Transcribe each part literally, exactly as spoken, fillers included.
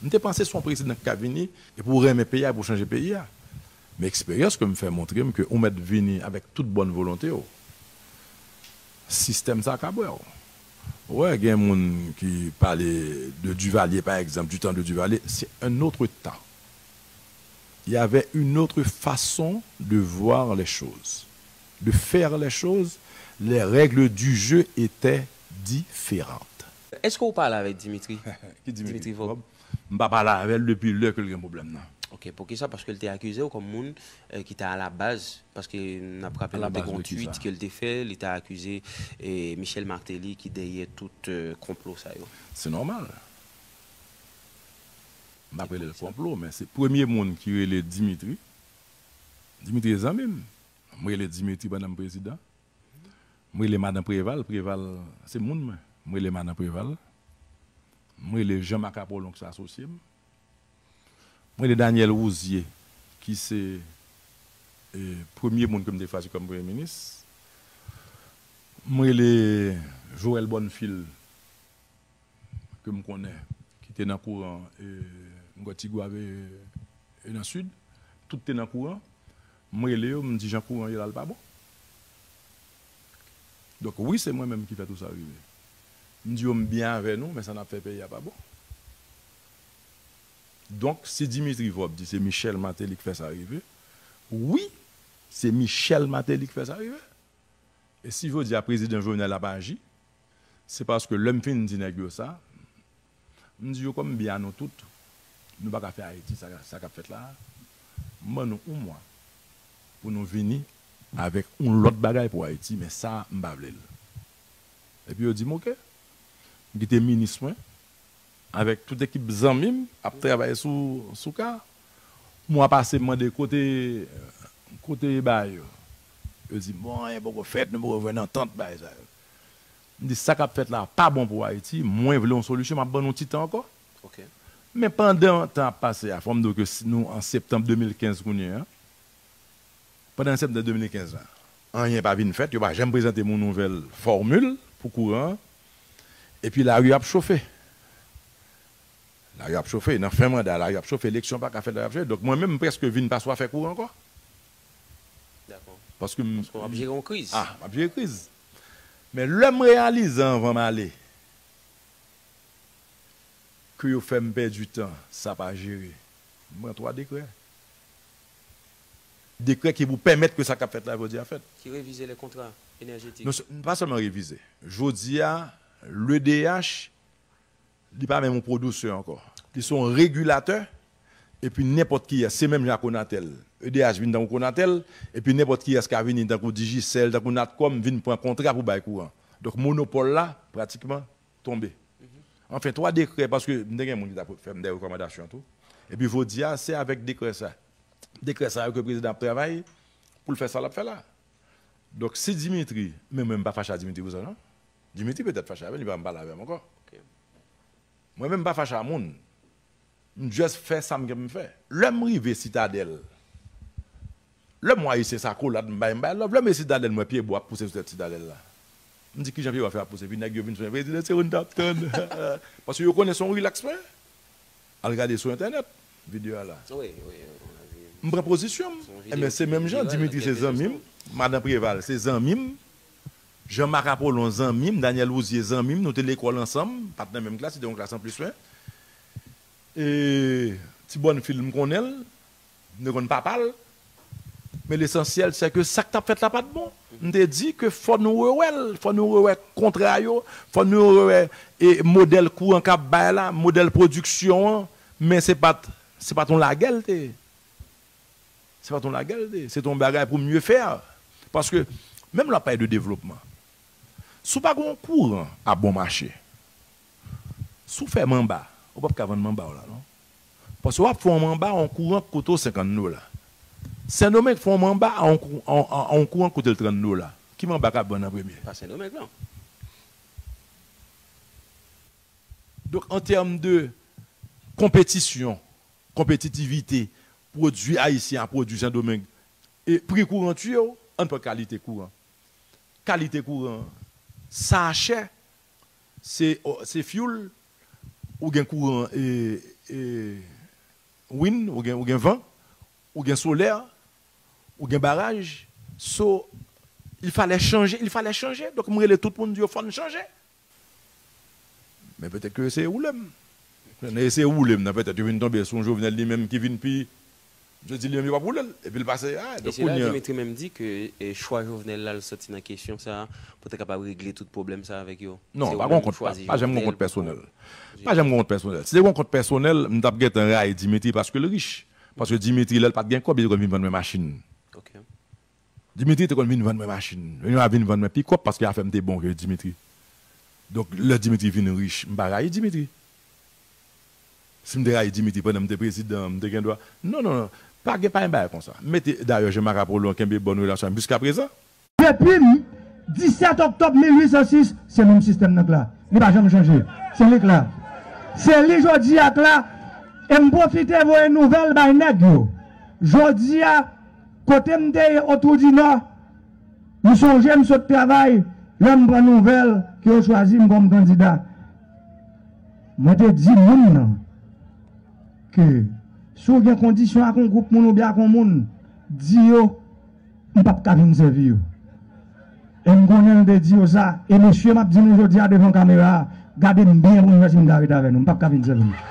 M te panse se yon prezidan ki ka vini e pou renmen peyi a, pou chanje peyi a. Men eksperyans ke m fè montre m ke ou mèt vini avèk tout bòn volonte w. Sistèm sa ka bwè w. Ou wè, gen moun ki pale de Duvalier, pa egzanp, du temps de Duvalier, c'est un autre temps. Il y avait une autre façon de voir les choses, de faire les choses. Les règles du jeu étaient différentes. Èske w pale avèk Dimitri? Ki Dimitri Dimitri Vorbe. M pa pale avè l depi lè ke l gen pwoblèm nan. Ok, poukisa? Paske l te akize w kòm moun eh, ki te a la baz, paske n ap raple A la nou te baz gen de yon tweet kisa? Ke l te fè, li te akize eh, Michel Martelly ki dèyè tout eh, konplo sa yo. Se nòmal. M pa rele l konplo, men se premye moun ki rele Dimitri. Dimitri se zanmi m. M rele Dimitri pandan m prezidan. M rele madan Preval, Preval se moun mwen. M rele madan Preval. M rele Jean Marc Apollon ki se asosye m. M rele Daniel Rouzier ki se eh, premye moun ke m te chwazi kòm premye minis. M rele Joël Bonnefil ke m konnen ki te nan kouran eh, m kwè Tigwav e e nan Sid. Tout te nan kouran. M rele yo, m di jan kouran ye la l pa bon. Donk wi, se mwen menm ki fè tout sa rive. M di yo m byen avè nou, men sa n ap fè peyi a pa bon. Donk si Dimitri Vorbe di se Michel Martelly ki fè sa rive, wi, se Michel Martelly ki fè sa rive. E si jodi a prezidan Jovenel ap aji, se paske lè m fin di nèg yo sa, m di yo kòm m byen a nou tout, nou pa ka fè Ayiti sa, sa k ap fèt la a. M ban nou yon mwa pou nou vini avèk yon lòt bagay pou Ayiti, men sa a m pa vle l. Epi yo di m oke. M kite minis mwen avèk tout ekip zanmi m ap travay sou sou ka. Mwa pase m mande kote kote bagay yo. Yo di m bon, anyen poko fèt, nou poko jwenn antant bagay sa yo. M di sa k ap fèt la pa bon pou Ayiti, mwen vle yon solisyon, m ap ban nou ti tan ankò. Ok. Men pandan tan ap pase a, fò m di w ke si nou an septanm de mil kenz kounye a, pandan septanm de mil kenz la, anyen pa vin fèt, yo pa janm prezante m yon nouvèl fòmil pou kouran an, epi lari ap chofe. Lari ap chofe, nan fen manda, lari ap chofe, eleksyon pa ka fèt, lari ap chofe. Donk mwen menm, m prèske vin pa sou afè kouran ankò. Dakò. Paske m. Paske w ap jere yon kriz. Ah, m ap jere kriz. Men lè m reyalize anvan m ale ke yo fè m pèdi tan, sa pa jere. M pran twa dekrè. Dekrè ki pou pèmèt ke sa k ap fèt la jodi a fèt. Ki revize le kontra enèjetik. Non, se- pa sèlman revize. Jodi a, l'E D H, li pa menm yon pwodiktè ankò. Li se yon regilatè, epi nenpòt kiyès, se menm jan ak Conatel. E D H vin tankou Conatel, epi nenpòt kiyès ka vini tankou Digicel, tankou Natcom, vin pran kontra pou bay kouran. Donk, monopòl la, pratikman, tonbe. Anfen, twa dekrè, paske m te gen moun ki t ap fè m de rekòmandasyon tou. Epi jodi a, se avèk dekrè sa. Dekrè sa yo ke prezidan ap travay pou l fè sa l ap fè la. Donk, si Dimitri, men mwen m pa fache a Dimitri pou sa, non. Dimitri petèt fache avè m, li pa janm pale avè m ankò. Mwen menm m pa fache a moun. M just fè sa m gen pou m fè. Lè m rive Sitadèl, lè m wè ayisyen sa kolad m bay, m bay love. Lè m rive Sitadèl, m wè pyebwa ap pouse sou tèt Sitadèl la. M di kijan pyebwa fè ap pouse, epi nèg yo vin sou mwen, prezidan se ou n t ap tann. Paske yo konnen se yon relax mwen. Al gade sou entènèt, videyo a la. Wi, wi, wi. M pran pozisyon m. Enben, se menm jan, Dimitri se zanmi m, Madan Preval se zanmi m, Jean Marc Apollon zanmi m, Daniel Rouzier zanmi m, nou te lekòl ansanm, pa t nan menm klas, li te yon klas anplis mwen. E Ti Bonnefil m konnen l, m te konn papa l. Men lesansyèl se ke sa k t ap fèt la pa t bon. M te di ke fò nou rewè l, fò nou rewè kontra yo, fò nou rewè e modèl kouran k ap bay la, modèl pwodiksyon an, men se pa t se pa t yon lagè l te ye. Se pa t yon lagè l te ye, se t yon bagay pou mye fè. Paske menm lè w ap pale de devlopman, si w pa gen yon kouran a bon mache, si w fè manba, ou p ap ka vann manba w la non. Paske w ap fè yon manba a yon kouran k koute w senkant dola. Sendomeng fè yon manba a yon kou- a- a- a yon kouran k koute l trant dola. Ki manba k ap vann an premye? Pa Sendomeng non. Donk, an tèm de konpetisyon, konpetitivite, pwodui ayisyen a pwodui Sendomeng, e pri kouran tiye w, ann pran kalite kouran. Kalite kouran, sa chè, se se fyoul, Ou gen kouran e, e, win, ou gen, ou gen van, ou gen solè, ou gen baraj. So, il fallait changer, il fallait changer. Donk, m rele tout moun, di yo fò n chanje. Men petèt ke yo eseye woule m. Nan eseye woule m nan, petèt yo vin tonbe sou yon Jovenel li menm ki vin pi, yo di li menm yo p ap woule l. Epi l pase, a, E donk se la kounye a Dimitri menm di ke e, chwa Jovenel la l soti nan kesyon sa a pou te kapab regle tout pwoblèm sa a avèk yo. Non, pa gen kont, pa, pa janm gen kont pèsonèl. Pa janm gen kont pèsonèl. Si te gen kont pèsonèl, m t ap gentan rayi Dimitri paske l rich. Paske Dimitri, lè l pa t gen kòb, li te konn vin vann mwen machin. Dimitri te konn vin vann mwen machin. Li a vin vann mwen pikòp paske afè m te bon ke Dimitri. Donk, lè Dimitri vin rich, m pa rayi Dimitri. Si m te rayi Dimitri pandan m te prezidan, m te gen dwa. Non, non, non. Pa gen, pa gen bagay konsa. M mete, dayè, Jean Marc Apollon kenbe bòn relasyon avè m jiskaprezan. Depi m, disèt oktòb mil uit san sis, se menm sistèm nan k la. Li pa janm chanje. Se li k la. Se li jodi a k la. E m pwofite voye nouvèl bay nèg yo. Jodi a, kote m te ye Otwou di Nò, m sonje m sot travay, lè m pran nouvèl ke yo chwazi m kòm kandida. Mwen te di moun nan ke si w gen kondisyon ak yon gwoup moun oubyen ak yon moun, di yo, m p ap ka vin sèvi yo. E m konnen l te di yo sa, e mesye m ap di nou jodi a devan kamera a, gade m byen pou nou wè si m ka ret avè nou, m p ap ka vin sèvi nou.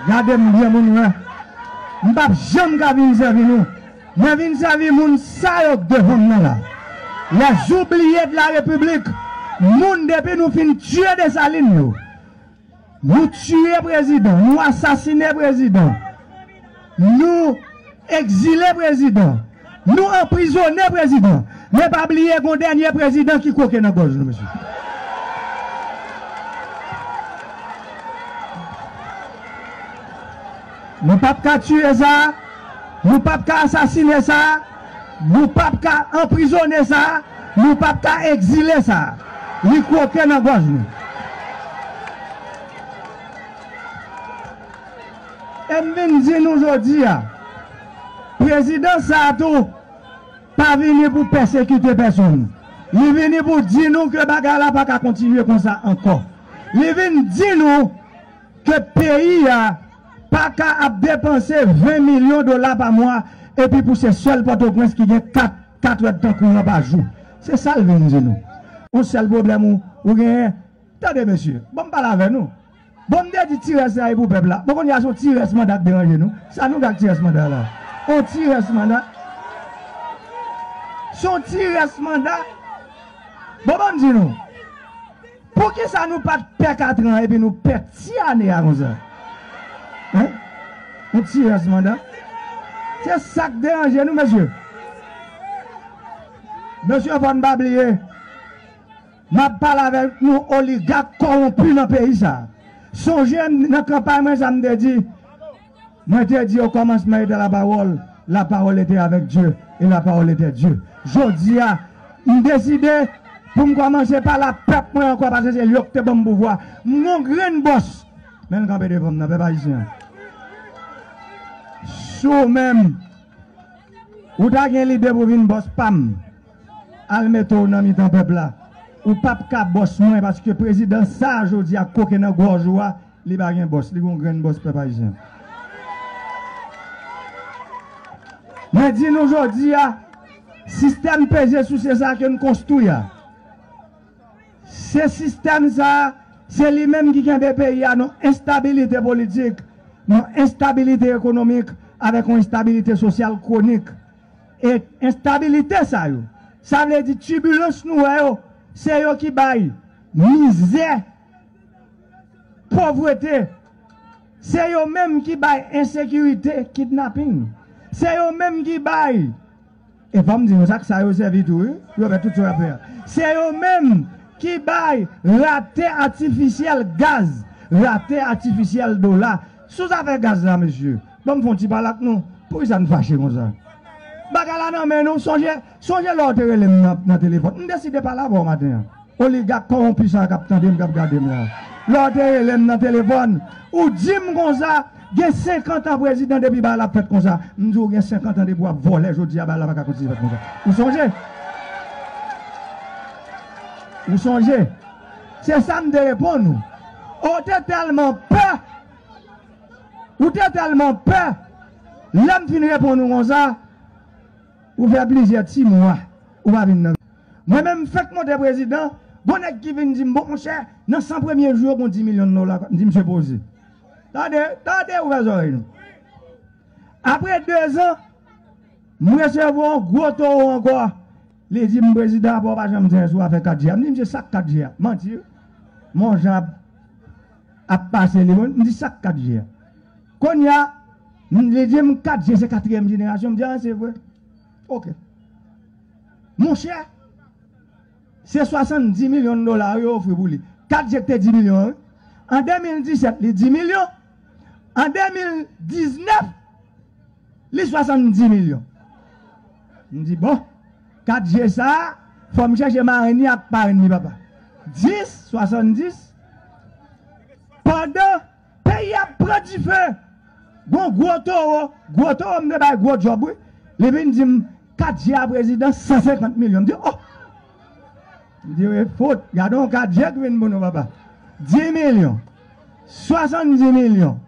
Gade m byen pou nou wè. M p ap janm ka vin sèvi nou. Mwen vin sèvi moun sa yo k devan m nan la. Les oubliés de la République. Moun depi nou fin tiye Desalin yo. Nou tiye prezidan, nou asasine prezidan, nou egzile prezidan, nou anprizone prezidan. Men pa bliye gon dènye prezidan ki kwoke nan gòj nou, mesye. Nou p ap ka tiye sa, nou p ap ka asasine sa, nou p ap ka anprizone sa, nou p ap ka egzile sa. Li kwoke nan gòj nou. E m vin di nou jodi a, prezidan sa a tou pa vini pou pèsekite pèsonn. Li vini pou di nou ke bagay la pa ka kontinye konsa ankò. Li vin di nou ke peyi a pa ka ap depanse ven milyon dola pa mwa epi pou se sèl Pòtoprens ki gen kat, kat èdtan kouran pa jou. Se sa l vin di nou. Yon sèl pwoblèm ou, ou genyen, tande mesye, ban m pale avè nou. Bon, m te di ti rès la e pou pèp la. Bon, kounye a se yon ti rès manda k deranje nou. Sa nou gen ak ti rès manda la? Yon ti rès manda. Se yon ti rès manda. Bon, ban m di nou. Poukisa nou pa t pè katran epi nou pè ti ane a konsa? Hein? Yon ti rès manda. Se sa k deranje nou, mesye. Mesye, fò n pa bliye. M ap pale avèk nou oligak kòwonpi nan peyi sa a. Sonje m nan kanpay mwen sa m te di, mwen te di, au commencement était la parole, la parole était avec Dieu, et la parole était Dieu. Jodi a, m deside pou m kòmanse pale ak pèp mwen ankò, paske se yo k te ban m pouvwa. M gon grenn bòs, men l kanpe devan m nan, pèp ayisyen an. Si w menm, ou ta gen lide pou vin bòs pa m, al mete w nan mitan pèp la. Ou p ap ka bòs mwen, paske prezidan sa a jodi a koke nan gòj ou a, li pa gen bòs, li gon grenn bòs pèp ayisyen. Mwen di nou jodi a, sistèm peze souse sa a ke n konstwi a, se sistèm sa a, se li menm ki kenbe peyi a nan enstabilite politik, nan enstabilite ekonomik, avèk yon enstabilite sosyal kwonik. E enstabilite sa yo, sa vle di tibilans nou wè yo, se yo ki bay mizè, povrete, se yo menm ki bay ensekirite, kidnaping, se yo menm ki bay, e fò m di nou sa, sa yo sèvi tou, wi, pou yo fè tout sa yo ap fè a. Se yo menm ki bay rate atifisyèl gaz, rate atifisyèl dola. Sou zafè gaz la, mesye, ban m fè yon ti pale ak nou. Poukisa n fache konsa? Bagay la nan men nou. Sonje, sonje lè w te rele m nan, nan telefòn. M deside pale avè w maten an. Oligak kòwonpi sa k ap tande m, k ap gade m la. Lè w te rele m nan telefòn, ou di m konsa, gen senkant an prezidan depi bagay la ap fèt konsa. M di w gen senkant an depi w ap vòlè, jodi a bagay la pa ka kontinye fèt konsa. Ou sonje? Ou sonje? Se sa m te reponn ou. Ou te tèlman pè. Ou te tèlman pè. Lè m fin reponn ou konsa, ou fè plizyè ti mwa, ou pa vin nan. Mwen menm, m fèk monte prezidan, gon nèg ki vin di m, "Bon, monchè, nan san premye jou yo, gon dis milyon dola." M di, "Misye poze." Tande, tande, ouvè zòrèy nou. Apre dezan, m resevwa yon gwo towo ankò. Li di m, "Prezidan, apa w pa janm di anyen sou afè kat G a?" M di, "Misye, sa k kat G a?" Manti wi. Men jan ap, ap pase li, m di, "Sa k kat G a?" Kounye a, m, li di m, "Kat G se katriyèm jenerasyon." M di, "A, se vre." Oke. Monchè, se swasanndis milyon dola yo ofri pou li. Kat G te dis milyon an, wi. An de mil disèt, li dis milyon. An de mil diznèf, li swasanndis milyon. M di, "Bon, kat G sa a, fò m chèche marenn li ak parenn li, papa." Dis, swasanndis. Pandan peyi ap pran dife, gon gwo towo, gwo towo m te bay gwo djòb, wi. Li vin di m, "Kat G a prezidan, san senkant milyon." M di, "Oh!" M di, "Wi, fout, gade yon kat G ki vin pou nou, papa." Dis milyon, swasanndis milyon,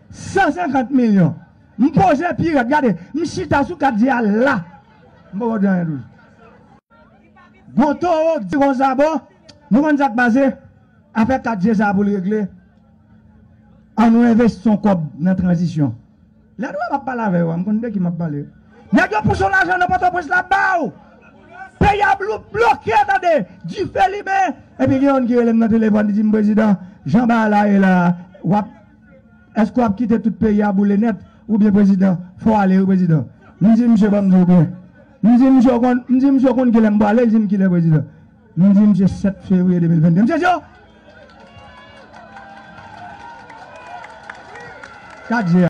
san senkant milyon. M poze pi rèd, gade, m chita sou kat G a la. M poko di anyen toujou. Gon towo k di konsa, "Bon, nou konn sa k pase, afè kat G sa pou l regle, ann nou envesti yon kòb nan tranzisyon." Lè nou wè m ap pale avè yo a, m konn de ki m ap pale. Nèg yo pouse yon lajan nan Pòtoprens la ba w. Peyi a blou-, bloke, tande, dife limen. Epi gen youn ki rele m nan telefòn, li di m, "Prezidan, jan bagay la ye la, w ap, èske w ap kite tout peyi a boule nèt, oubyen prezidan, fò w ale wi, prezidan?" M di, "Misye, ban m di w byen." M di, "Misye, w konn, m di, misye, w konn kilè m prale?" Li di m, "Kilè, prezidan?" M di, "Misye, sèt fevriye de mil venn de." Misye di, "Oh!" Kat G a.